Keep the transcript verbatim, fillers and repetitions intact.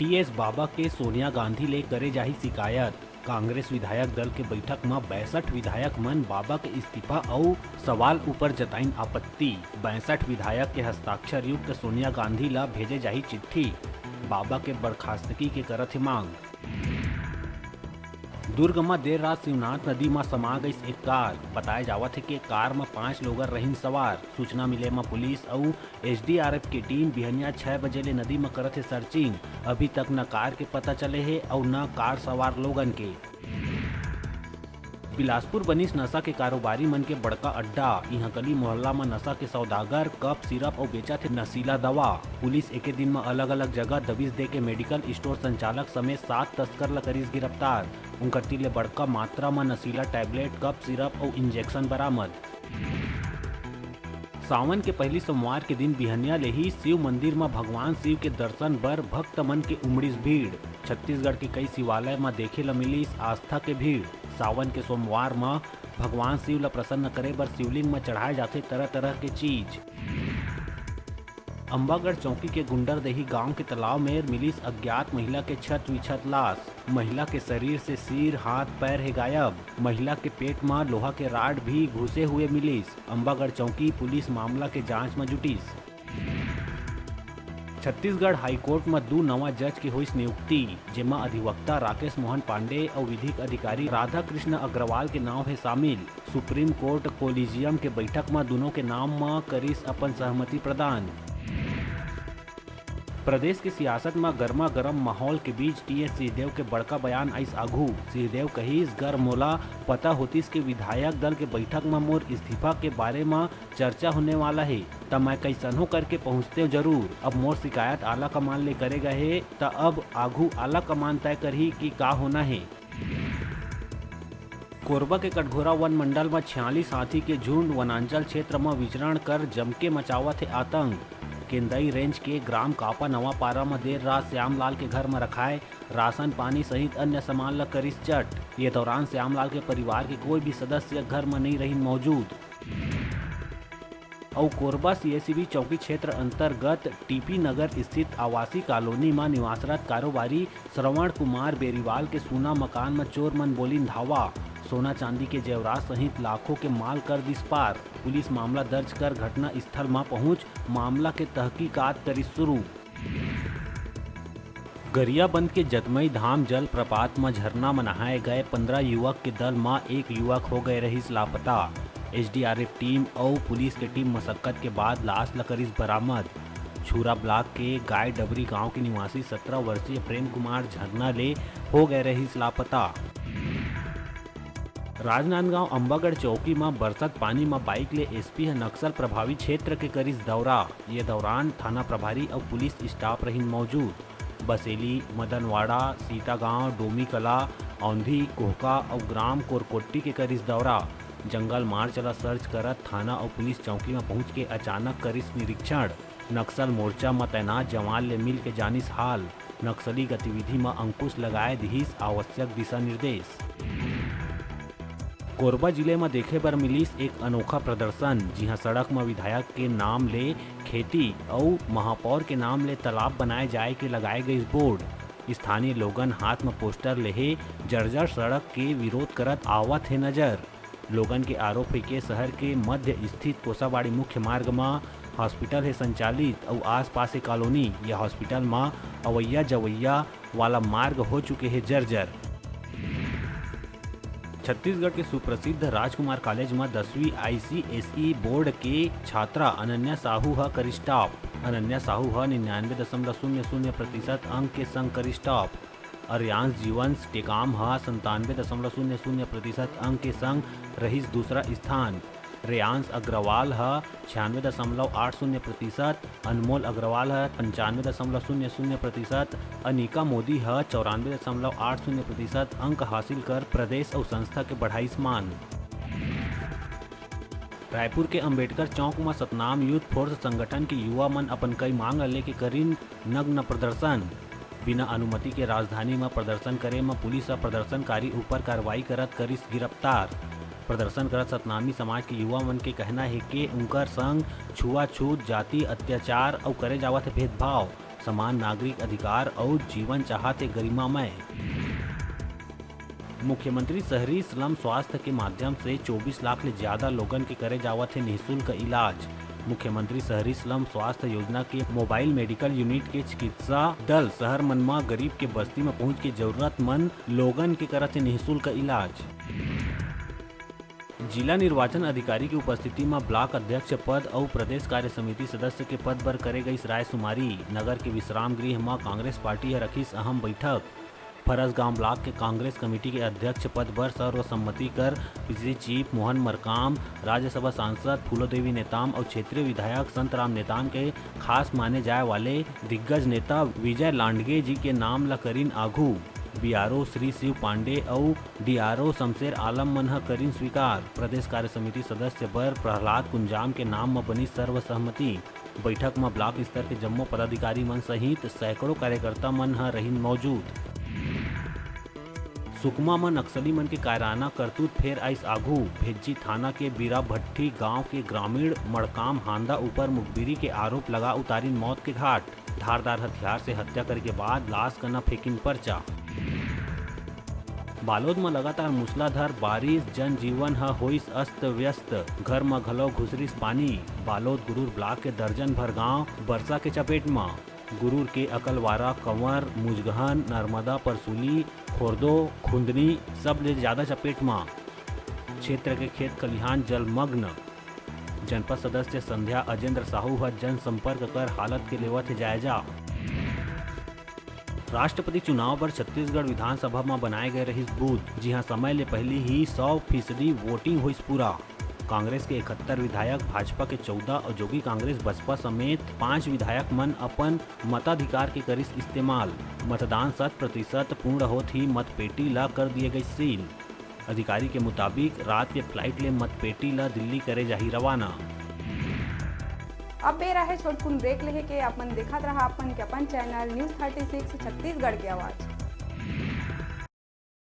TS बाबा के सोनिया गांधी ले करे जाही शिकायत। कांग्रेस विधायक दल के बैठक म बैसठ विधायक मन बाबा के इस्तीफा अउ सवाल ऊपर जताइन आपत्ति। बैसठ विधायक के हस्ताक्षर युक्त सोनिया गांधी ला भेजे जाही चिट्ठी। बाबा के बर्खास्तगी के करत हे मांग। दुर्ग म देर रात शिवनाथ नदी म समा गइस एक कार। बताए जावत हे के कार म पांच लोगन रहिन सवार। सूचना मिले म पुलिस अउ एसडीआरएफ के टीम बिहनिया छह बजे ले नदी म करत हे सर्चिंग। अभी तक न कार के पता चले हे अउ न कार सवार लोगन के। बिलासपुर बनिस नशा के कारोबारी मन के बड़का अड्डा। इहां गली मोहल्ला म नशा के सौदागर, कफ सिरप अउ बेचत हे नशीला दवा। पुलिस एके दिन म अलग-अलग जगह दबिश दे के मेडिकल स्टोर संचालक समेत सात तस्कर ल करिस गिरफ्तार। उंकर तीर ले बड़का मात्रा म नशीला टैबलेट, कफ सिरप अउ इंजेक्शन बरामद। सावन के पहली सोमवार के दिन बिहनिया ले ही शिव मंदिर म भगवान शिव के दर्शन बर भक्त मन के उमड़िस भीड़। छत्तीसगढ़ के कई शिवालय म देखे ल मिलिस आस्था के भीड़। सावन के सोमवार म भगवान शिव ल प्रसन्न करे बर शिवलिंग म चढ़ाए जाथे तरह-तरह के चीज। अंबागढ़ चौकी के गुंडरदेही गांव के तालाब में मिलिस अज्ञात महिला के छत विछत लाश। महिला के शरीर से सिर, हाथ, पैर हे गायब। महिला के पेट म लोहा के राड भी घुसे हुए मिलिस। अंबागढ़ चौकी पुलिस मामला के जांच म जुटिस। छत्तीसगढ़ हाईकोर्ट म दू नवा जज के होइस नियुक्ति, जेमा अधिवक्ता राकेश मोहन पांडे अउ विधिक अधिकारी राधाकृष्ण अग्रवाल के नांव हे शामिल। सुप्रीम कोर्ट कोलिजियम के बैठक म दूनों के नाम म करिस अपन सहमति प्रदान। प्रदेश के सियासत म गरमा गरम माहौल के बीच टीएस सिंहदेव के बड़का बयान आइस आघू। सिंहदेव कहिस, "गर मोला पता होतिस के विधायक दल के बैठक म मोर इस्तीफा के बारे म चर्चा होने वाला हे, त मैं कइसनो करके पहुंचतेव जरूर। अब मोर शिकायत आला कमान ले करे गए हे, त अब आघू आला कमान तय करही कि का होना हे।" कोरबा के कटघोरा वन मंडल म छियालीस हाथी के झुंड वनांचल क्षेत्र म विचरण कर जमके मचावत हे आतंक। केंदई रेंज के ग्राम कापा नवापारा म देर रात श्यामलाल के घर म रखाए राशन पानी सहित अन्य सामान ल करिस चट। ये दौरान श्यामलाल के परिवार के कोई भी सदस्य घर म नइ रहिन मौजूद। अउ कोरबा सीएसईबी चौकी क्षेत्र अंतर्गत टीपी नगर स्थित आवासीय कॉलोनी म निवासरत कारोबारी श्रवण कुमार बेरीवाल के सूना मकान म चोर मन बोलिन धावा। सोना चांदी के जेवरात सहित लाखों के माल कर दिस पार। पुलिस मामला दर्ज कर घटना स्थल म पहुंच मामला के तहकीकात करिस शुरू। गरियाबंद के जतमई धाम जलप्रपात म झरना म नहाए गए पंद्रह युवक के दल म एक युवक हो गए रहिस लापता। एसडीआरएफ टीम अउ पुलिस के टीम मशक्कत के बाद लाश ल करिस बरामद। छुरा ब्लॉक के गाय डबरी गांव के निवासी सत्रह वर्षीय प्रेम कुमार झरना ले हो गए रहिस लापता। राजनांदगांव अंबागढ़ चौकी म बरसत पानी म बाइक ले एसपी ह नक्सल प्रभावित क्षेत्र के करिस दौरा। ये दौरान थाना प्रभारी अउ पुलिस स्टाफ रहिन मौजूद। बसेली, मदनवाड़ा, सीतागांव, डोमीकला, औंधी, कोहका अउ ग्राम कोरकोट्टी के करिस दौरा। जंगल मार्च ल सर्च करत थाना अउ पुलिस चौकी म पहुंच के अचानक करिस निरीक्षण। नक्सल मोर्चा म तैनात जवान ले मिल के जानिस हाल। नक्सली गतिविधि म अंकुश लगाए दिहिस आवश्यक दिशा निर्देश। कोरबा जिले म देखे बर मिलिस एक अनोखा प्रदर्शन, जिहां सड़क म विधायक के नाम ले खेती अउ महापौर के नाम ले तालाब बनाए जाए के लगाए गइस बोर्ड। स्थानीय लोगन हाथ म पोस्टर लेहे जर्जर सड़क के विरोध करत आवत हे नजर। लोगन के आरोप हे के शहर के मध्य स्थित कोसाबाड़ी मुख्य मार्ग म हॉस्पिटल हे संचालित अउ आसपास के कॉलोनी या हॉस्पिटल म अवैया जवैया वाला मार्ग हो चुके हे जर्जर। छत्तीसगढ़ के सुप्रसिद्ध राजकुमार कॉलेज म दसवीं आईसीएसई बोर्ड के छात्रा अनन्या साहू ह करिस टॉप। अनन्या साहू ह निन्यानवे दशमलव शून्य शून्य प्रतिशत अंक के संग करिस टॉप। अर्यांश जीवंश टेकाम ह संतानवे दशमलव शून्य शून्य प्रतिशत अंक के संग रहिस दूसरा स्थान। रेयांश अग्रवाल ह छियानवे दशमलव आठ शून्य प्रतिशत, अनमोल अग्रवाल ह पंचानवे दशमलव शून्य शून्य प्रतिशत, अनिका मोदी ह चौरानवे दशमलव आठ शून्य प्रतिशत अंक हासिल कर प्रदेश अउ संस्था के बढ़ाइस मान। रायपुर के अंबेडकर चौक म सतनाम यूथ फोर्स संगठन के युवा मन अपन कई मांग ल लेके करिन नग्न प्रदर्शन। बिना अनुमति के राजधानी म प्रदर्शन करे म पुलिस ह प्रदर्शनकारी ऊपर कार्रवाई करत करिस गिरफ्तार। प्रदर्शन करत सतनामी समाज के युवा मन के कहना हे के उंकर संग छुआछूत, जाति अत्याचार अउ करे जावत हे भेदभाव। समान नागरिक अधिकार अउ जीवन चाहत हे गरिमामय। मुख्यमंत्री शहरी स्लम स्वास्थ्य के माध्यम से चौबीस लाख ले ज्यादा लोगन के करे जावत हे निःशुल्क इलाज। मुख्यमंत्री शहरी स्लम स्वास्थ्य योजना के मोबाइल मेडिकल यूनिट के चिकित्सा दल शहर मन म गरीब के बस्ती म पहुंच के जरूरतमंद लोगन के करत हे निःशुल्क इलाज। जिला निर्वाचन अधिकारी के उपस्थिति म ब्लॉक अध्यक्ष पद अउ प्रदेश कार्य समिति सदस्य के पद बर करे गईस रायशुमारी। नगर के विश्राम गृह म कांग्रेस पार्टी ह रखिस अहम बैठक। फरसगांव ब्लॉक के कांग्रेस कमेटी के अध्यक्ष पद बर सर्वसम्मति कर पिछली चीफ मोहन मरकाम, राज्यसभा सांसद फूलोदेवी नेताम अउ क्षेत्रीय विधायक संतराम नेताम के खास माने जाए वाले दिग्गज नेता विजय लांडगे जी के नाम ल करिन आघू। बीआरओ श्री शिव पांडे अउ डीआरओ शमशेर आलम मन ह करिन स्वीकार। प्रदेश कार्य समिति सदस्य बर प्रहलाद कुंजाम के नाम म बनी सर्वसहमति। बैठक म ब्लॉक स्तर के जम्मो पदाधिकारी मन सहित सैकड़ों कार्यकर्ता मन ह रहिन मौजूद। सुकमा म नक्सली मन के कायराना करतूत फेर आइस आघू। भेज्जी थाना के बीरा भट्ठी गांव के ग्रामीण मड़काम हांदा ऊपर मुखबिरी के आरोप लगा उतारिन मौत के घाट। धारदार हथियार से हत्या करे के बाद लाश कना फेंकिन पर्चा। बालोद म लगातार मूसलाधार बारिश, जनजीवन ह होइस अस्त व्यस्त। घर म घलो घुसरिस पानी। बालोद गुरूर ब्लॉक के दर्जन भर गांव बरसा के चपेट म। गुरूर के अकलवारा, कंवर, मुजगहन, नर्मदा, परसुली, खोरदो, खुंदनी सबले ज्यादा चपेट म। क्षेत्र के खेत खलिहान जलमग्न। जनपद सदस्य संध्या अजेंद्र साहू ह जनसंपर्क कर हालत के लेवत हे जायजा। राष्ट्रपति चुनाव बर छत्तीसगढ़ विधानसभा म बनाए गए रहिस बूथ, जिहां समय ले पहिली ही सौ फीसदी वोटिंग होइस पूरा। कांग्रेस के इकहत्तर विधायक, भाजपा के चौदह अउ जोगी कांग्रेस बसपा समेत पांच विधायक मन अपन मताधिकार के करिस इस्तेमाल। मतदान शत प्रतिशत पूर्ण होत ही मतपेटी ला कर दिए गइस सील। अधिकारी के मुताबिक, रात के फ्लाइट ले मतपेटी ला दिल्ली करे जाही रवाना। अब बेरा हे छोटकुन ब्रेक लेहे के। अपन देखत रहा अपन के अपन channel news thirty six Chhattisgarh के आवाज़।